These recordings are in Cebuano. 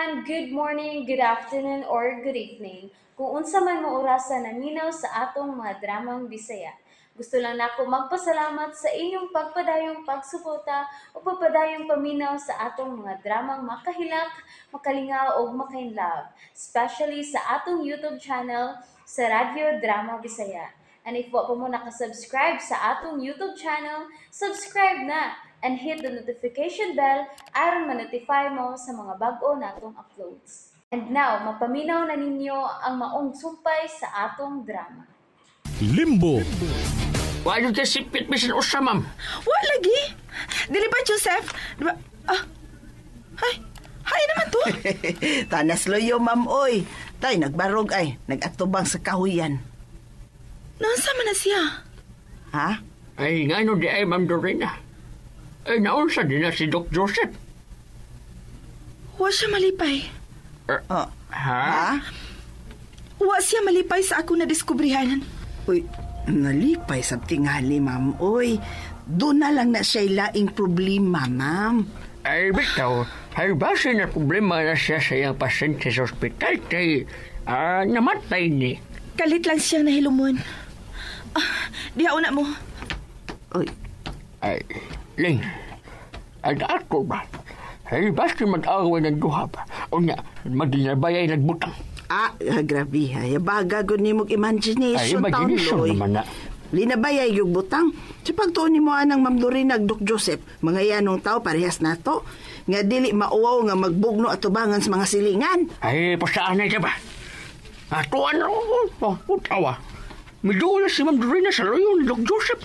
Everyone! Good morning, good afternoon, or good evening. Kung unsa man mo orasa naminaw sa atong mga dramang Bisaya. Gusto lang nako magpasalamat sa inyong pagpadayong pagsuporta o pagpadayong paminaw sa atong mga dramang makahilak, makalingaw ug makainlove, especially sa atong YouTube channel sa Radyo Drama Bisaya. And if wa pa mo nakasubscribe sa atong YouTube channel, subscribe na and hit the notification bell aron ma-notify mo sa mga bag-o natong uploads. And now, mapaminaw na ninyo ang maong sumpay sa atong drama. Limbo. Why don't you sipit bisan usa, ma'am? Wa lagi. Dili ba, Joseph? Di ba? Ah. Hay. Hay naman to. Tanas loyo, ma'am, oy. Tay, nagbarog ay. Nagatubang sa kahuyan. Naunsa man na siya? Ha? Ay, nga no di ay, ma'am Dorina. Ay, naunsa din na si Doc Joseph. Wa siya malipay. Oh. Ha? Ha? Wa siya malipay sa ako na diskubrihan. Uy, nalipay sa tingali, ma'am, oy. Doon na lang na siya laing problema, ma'am. Ay, bitaw, ay base na problema na siya sa iyang pasyente sa ospital kay namatay ni. Kalit lang siyang nahilumon. Ah, diha una mo. Uy, Ay, Ling, ay ako ba? Ay, basta mag-away ng duha ba? O nga, magdinabayay nagbutang. Grabe. Ay, baga gud nimo imagination, Ay, imagination taon, Loy. naman na. Linabayay yung butang. Sa pagtuon nimo anang Ma'am Dorina ug Doc Joseph, mga yanong tao parehas nato. Nga dili mauwaw nga magbugno at tubangan sa mga silingan. Ay, pasaan na ba? Atuan na, oh, utawa. Midula si Ma'am Dorina sa loyo ni Doc Joseph.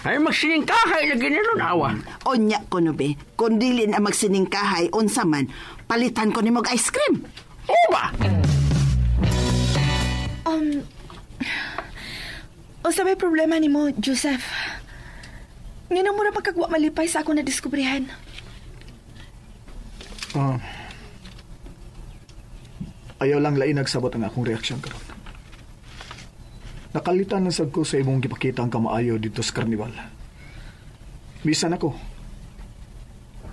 Ay, magsiningkahay lagi na ron, awa. Onya ko no be, kung dili na magsiningkahay, unsa man, palitan ko nimo og ice cream. O ba? Unsa may problema nimo, Joseph? Ngano mo ra pagkagwa malipay sa ako na diskubrihan? Ayaw lang lain nagsabot ang akong reaksyon karon. Nakalitan na sad ko sa imong gipakita ang kamaayo dito sa karnival. Bisan ako.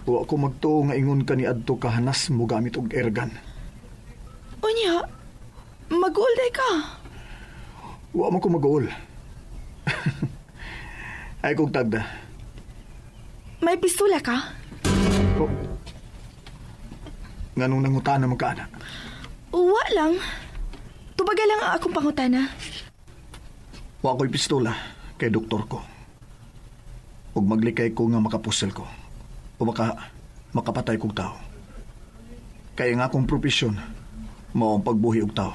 Wa ko magtuo nga ingon ka ni adto kahanas mo gamit og airgun. Unya, mag-uulday ka. Wa man ko mag-uol. Ay kog tagda. May pistola ka? Oh. Nganong nangutana man ka ana? Wa lang. Tubaga lang ang akong pangutana. Wa ko'y pistola kay doktor ko. Ug maglikay ko nga makapusil ko. O baka makapatay kog tao. Kaya nga akong propesyon, mao ang pagbuhi og tao.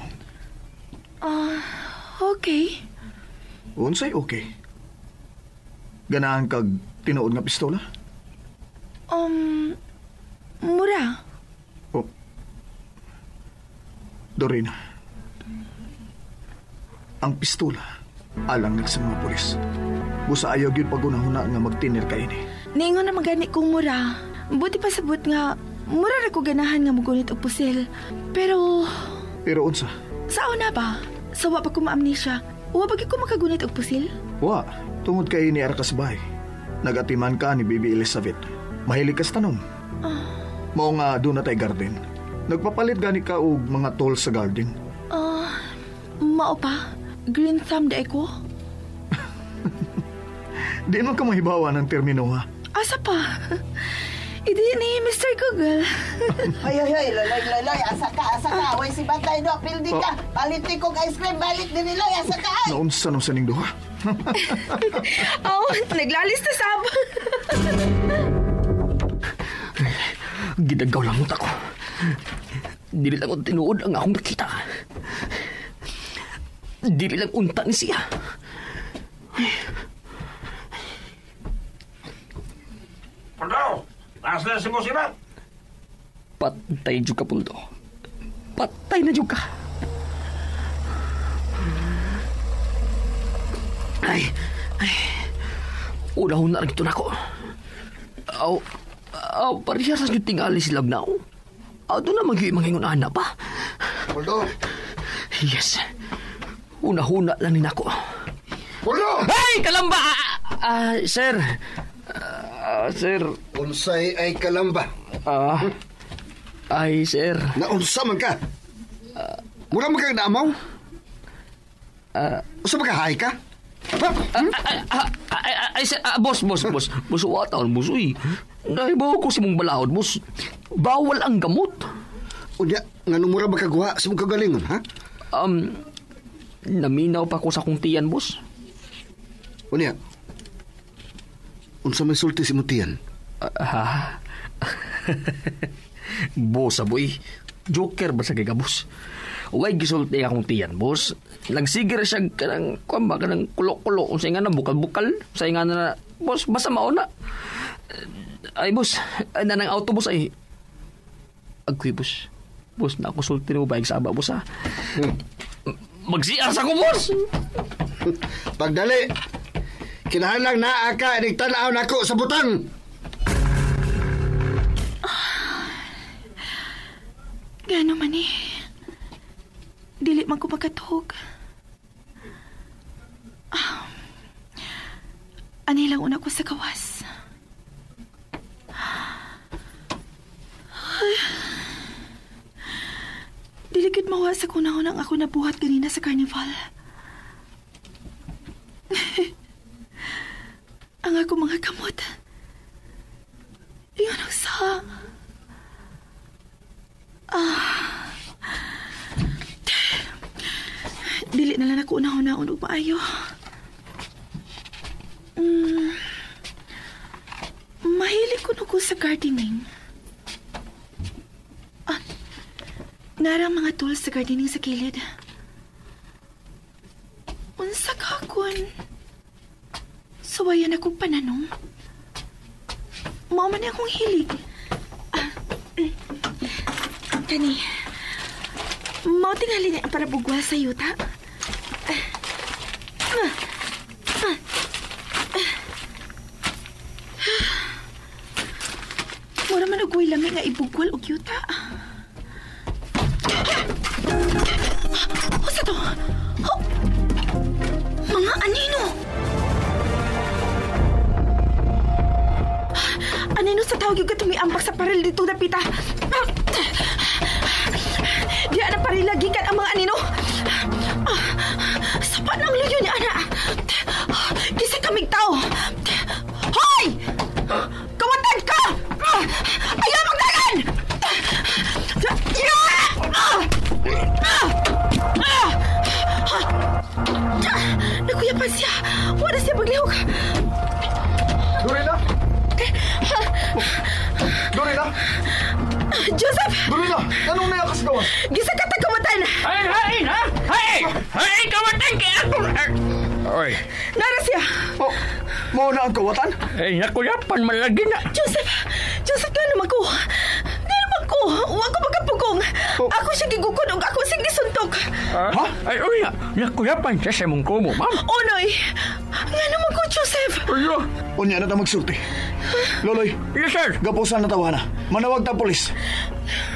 Okay. Unsay okay? Ganahan kag tinuod nga pistola? Mura. Oh. Dorina. Ang pistola, alang na sa mga pulis. Busa ayaw gyud pagunahuna nga magtinir ka ini. Niingon na magani kong mura. Buti pa sabot nga, mura ra ko ganahan nga mugunit og pusil. Pero, Pero unsa? sa una ba? Sa wa pa ko maamnesia. Wa ba gyud ko makagunit og pusil? Wa, tungod kay ni ara ka sa bahay. Nagatiman ka ni Baby Elizabeth. Mahilig ka sa tanom. Mao nga doon na tay garden. Nagpapalit gani ka og mga tools sa garden. Mao pa. Green thumb di ko. Di man ka mahibawa ng termino ha. Asa pa? Idi ni Mr. Google. Ay, ay, ay, loy, loy, loy, asa ka, asa ka. Way si Bantay do, pildi ka. Palit ni kog ice cream, balik din ni Loy, asa ka ay. Naunsa nang saning duha. Oh, naglalis na sab. Gidagaw lang ko. Dili lang ko tinuod ang akong nakita. Dili lang unta ni siya. Puldo! Taas na si Musibat! Patay jud ka, Puldo. Patay na jud ka. Ay, ay. Unahon na rin ito nako. Aw, aw, parehas sa jud tingali sila nao. Aw, doon na mag mangingon ana pa. Puldo! Yes. Unahuna lang ni nako. Puldo! Hey, kalamba! Sir. Sir. Unsay ay kalamba. Ay, sir. Naunsa man ka? Mura man kang naamaw? Usa ba ka hay ka? Ay, sir, boss. Boss, wataon, boss, uy. Nahibaw ko sa mong balaod, boss. Bawal ang gamot. Unya, nga mura ba kaguha sa mong kagalingon, ha? Naminaw pa ko sa akong tiyan, boss. Unya, unsa may sulti si mong tiyan? Ha? Boss, aboy. Joker ba sa giga, boss? Huwag gisulti akong tiyan, boss. Nagsigir siya kanang, kuwan ba, kanang kulo-kulo. Sa nga na, bukal-bukal. Sa nga na, boss, basta mauna. Ay, boss, nanang autobus ay. Agkuy, boss. Boss, nakusulti mo ba sa aba, boss, ha? Mag-CR sa ko, boss! Pagdali, kinahanglang naa ka, inigtanaw nako sa butang! Gano man eh. Dili man ko makatuog. Ani lang una ko sa kawas. Ay. Dili gud mawa sa kunahon ang ako nabuhat ganina sa carnival. Ang ako mga kamot. Ingon ang sa... Dili na lang ako unahon-nahon og maayo. Mahilig ko ko sa gardening. Narang mga tools sa gardening sa kilid. Unsa ka kun? Suwayan akong pananom. Mao man akong hilig. Kani, mao tingali niya ang parabugwal sa yuta. Mura man og way lami nga ibugwal og yuta. Unsa to? Oh, mga anino! Anino sa tawag yung katumiambak sa paril dito dapita? Diya na parila gikan ang mga anino. Sapa ng luyo niya, ana. Kisa kaming tao. Hoy! Kawatan ka! Ayaw magdagan! Nakuyapan siya. Wala siya maglihok. Dorina? Dorina? Joseph! Dorina! Anong naiyak sa gawas? Gisa ka tagkawatan! Ay, hain, ha? Hain! Hain, kawatan kay ako! Oy. Nara siya! Oh, mao na ang kawatan? Ay, nakuyapan man lagi na. Joseph! Joseph, gano'n man ko? Gano'n man ko? Huwag ko magkapugong. Oh. Ako siya gigukod og ako siyang gisuntok. Ha? Ay, uy, nakuyapan siya sa mong kumo, ma'am. Onoy! Gano'n man ko, Joseph? Uyo. Unya na ta magsulti. Loloy. Yes, sir. Gapusan na tawana. Manawag ta pulis.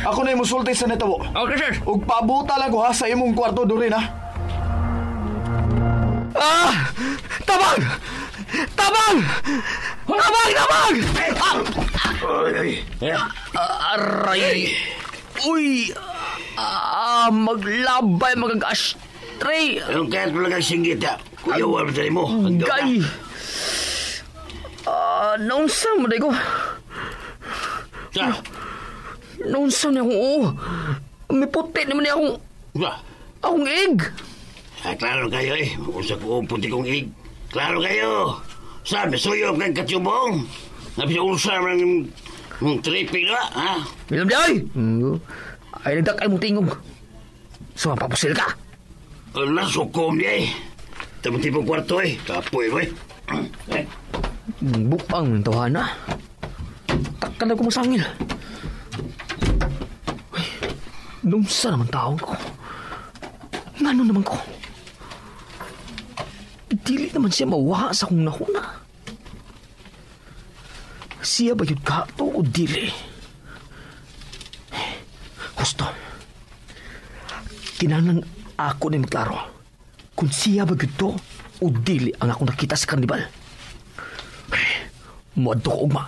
Ako na yung musulti sa netawo. Okay, sir. Ug pabuta lang ko ha sa imong kwarto, Dorina. Ah! Tabang! Tabang! Tabang! Tabang! Aray! Uy! Maglabay, magag-ashtray! Anong kahit mo lang ang singgit, ha? Kuya, wala sa mo. Gay! Naunsa mo, ko? Naunsa niya akong oo. May puti naman niya akong... Akong egg! Klaro kayo eh. Unsa ko puti kong egg. Klaro kayo. Sabi, suyo kang katsubong. Napisulsa ng tripping na, ha? Milam di ay! Ay, nagdak ay mong tingog. So, mapapusil ka! Ala, sukom niya eh. Tamang-tipong kwarto eh. Kapoy mo eh. Bukang ng tawhana. Takkan na kumasangil. Ay, lumsa naman taon ko. Ngano naman ko? Dili naman siya mawaha sa kong nahuna. Siya ba yun ka to o dili? Husto. Kinahanglan ako na maglaro kung siya ba yun to o dili ang akong nakita sa karnibal. Muadto ko ugma.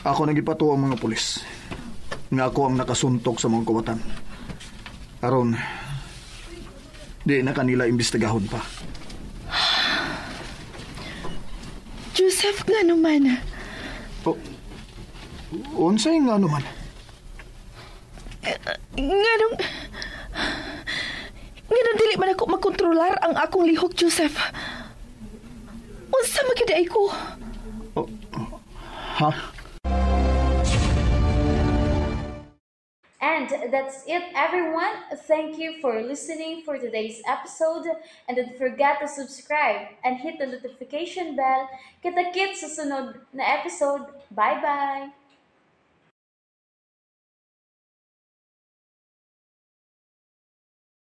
Ako nagipatuo ang mga pulis. Nga ako ang nakasuntok sa mga kawatan. Aron, di na kanila imbestigahon pa. Joseph, nga naman. O, unsay nga naman? Nganong... Nganong dili man ako makontrolar ang akong lihok, Joseph. Unsa man gyud ay ko? O, ha? And that's it, everyone. Thank you for listening for today's episode. And don't forget to subscribe and hit the notification bell. Kita-kits sa sunod na episode. Bye-bye!